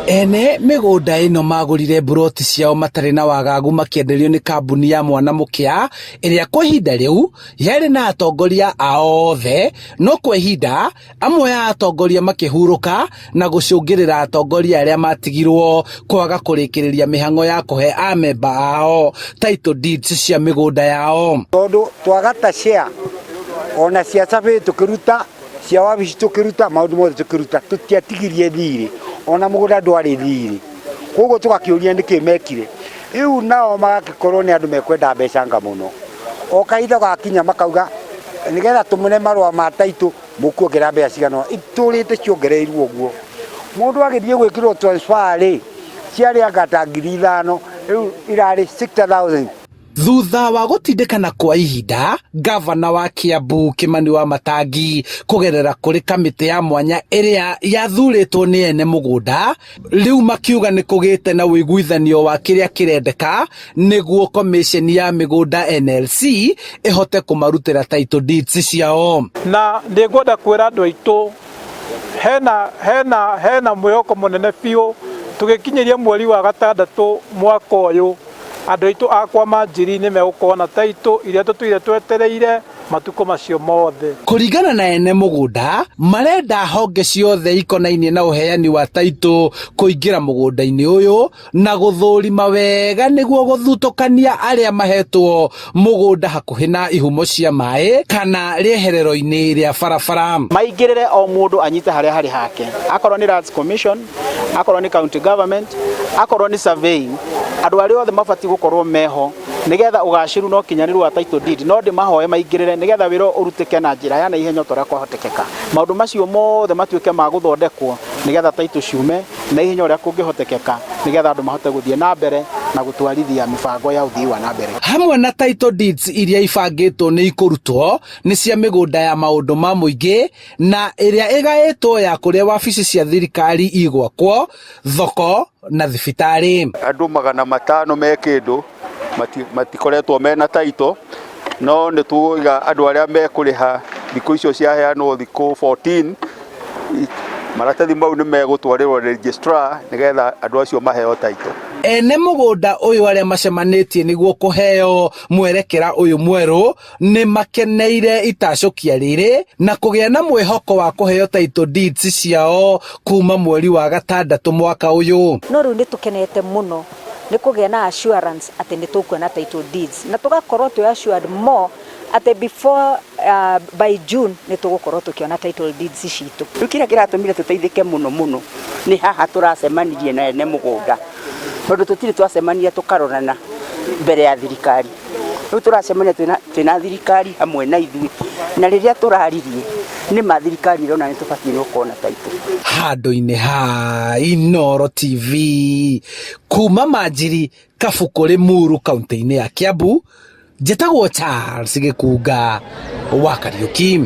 Ene mĩgũnda ĩno magũrire mburoti ciao matarĩ na wagagu makĩenderio nĩ kambuni ya Mwana Mũkĩa ĩrĩa kwa ihinda rĩu yarĩ na atongoria ao othe, no kwa ihinda amwe a atongoria makĩhurũka na gũcũngĩrĩra atongoria arĩa matigirwo kwaga kũrĩkĩrĩria mĩhang'o ya kũhe amemba ao title deeds cia mĩgũnda yao. Tondũ twagata share ona cia survey tũkĩruta, cia wabici tũkĩruta, maũndũ mothe tũkĩruta, tũtiatigirie thirĩ, ona mũgũnda ndwarĩ thirĩ. Koguo tũgakĩũria nĩkĩ mekire. Rĩu nao magakĩkorwo nĩ andũ mekwenda mbeca nga mũno. O kahinda gakinya makauga nĩgetha tũmũne marũa ma title mũkuongerera mbeca cigana ũna. Itũrĩte ciongereirwo ũguo. Mũndũ agĩthiĩ gwĩkĩrwo transfer rĩ, ciarĩ anga ta 5,000, rĩu irarĩ 60,000. Thutha wa gũtindĩkana kwa ihinda, ngavana wa Kiambu Kimani Wamatangi kũgerera kũrĩ kamĩtĩ ya mwanya ĩrĩa yathurĩtwo nĩ ene mũgũnda, rĩu makiuga nĩ kũgĩte na ũiguithanio wa kĩrĩa kĩrendeka nĩguo commission ya mĩgũnda NLC ĩhote kũmarutĩra title deeds ciao. Na nĩ ngwenda kwĩra andũ aitũ hena hena hena mwĩhoko mũnene biũ tũgĩkinyĩria mweri wa gatandatũ mwaka ũyũ, andũ aitũ a kwa Manjiri nĩ megũkorwo na title iria tũtũire twetereire matukũ macio mothe. Kũringana na ene mũgũnda, marenda honge ciothe ikonainie na ũheani wa title kũingĩra mũgũnda-inĩ ũyũ na gũthũrima wega nĩguo gũthutũkania arĩa mahetwo mũgũnda hakuhĩ na ihumo cia maĩ kana rĩeherero-inĩ rĩa barabara. Maingĩrĩre o mũndũ anyite harĩa harĩ hake, akorwo nĩ Lands Commission, akorwo nĩ county government, akorwo nĩ surveying, andũ arĩa othe mabatiĩ gũkorwo meho nĩgetha ũgacĩru na ũkinyanĩru wa title deed. No ndĩmahoe maingĩrĩre nĩgetha wĩra ũrutĩke na njĩra ya naihenya ta ũrĩa kwahotekeka. Maũndũ macio mothe matuĩke ma gũthondekwo nĩgetha title ciume na ihenya ũrĩa kũngĩhotekeka, nĩgetha andũ mahote gũthiĩ na mbere na gũtwarithia mĩbango ya ũthii wa na mbere. Hamwe na title deeds iria ibangĩtwo nĩ ikũrutwo nĩ cia mĩgũnda ya maũndũ ma mũingĩ na ĩrĩa ĩgaĩtwo ya kũrĩa wabici cia thirikari igwakwo, thoko na thibitarĩ. Andũ 500 me kĩndũ matikoretwo mena title, no nĩ tũiga andũ arĩa mekũrĩha thikũ icio ciaheanwo thikũ 14, maratathi mau nĩ megũtwarĩrwo registrar nĩgetha andũ acio maheo title. Ene mũgũnda ũyũ arĩa macemanĩtie nĩguo kũheo mwerekera ũyũ mwerũ nĩ makeneire itacũkia rĩrĩ na kũgĩa na mwĩhoko wa kũheo title deeds ciao kuma mweri wa gatandatũ mwaka ũyũ. No rĩu nĩ tũkenete mũno nĩ kũgĩa na assurance atĩ nĩ tũkuona title deeds, na tũgakorwo twĩ assured more atĩ before by June nĩ tũgũkorwo tũkĩona title deeds citũ. Rĩu kĩrĩa kĩratũmire tũteithĩke mũno mũno nĩ haha tũracemanirie na ene mũgũnda, tondũ tũtirĩ twacemania tũkarorana mbere ya thirikari. Rĩu tũracemania twĩna thirikari hamwe na ithuĩ, na rĩrĩa tũraririe nĩ ma thirikari ĩrona nĩ tũbatiĩ nĩ gũkorwo na title. Handũ-inĩ ha Inooro TV kuma Manjiri Kabukũ Limuru kaunti-inĩ ya Kiambu, njĩtagwo Charles Gĩkunga wa Kariũki.